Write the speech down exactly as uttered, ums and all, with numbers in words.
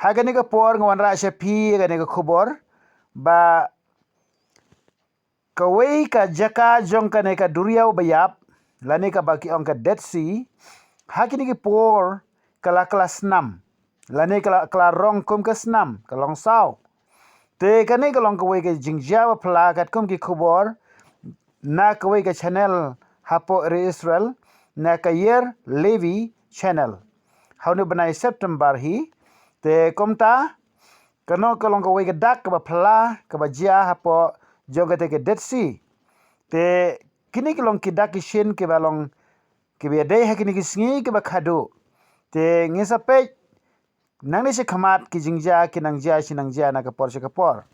Ha kane ka por nga wanrah sha phi ïa kane ka khubor ba kawei ka jaka jong kane ka duriaw ba ïap, lane kaba ki ong ka Dead Sea, ha kine ki por ka la kylla snam, lane ka la, ka la rong kum ka snam, ka long saw. Te kane ka long kawei ka jingjia ba phylla katkum ki khubor na kawei ka channel hapoh ri Israel, na ka Yair Levy Channel. Ha une u bnai September hi, te kumta, kano ka long kawei ka dak kaba phylla, kaba jia hapoh jong kata ka Dead Sea. Te kine ki long ki dak ki shin kiba long, kiba ïadei ha kine ki sngi kiba khadduh. Te ngin sa peit nangne shakhmat ki jingjia ki nang jia shi nang jia na ka por sha ka por.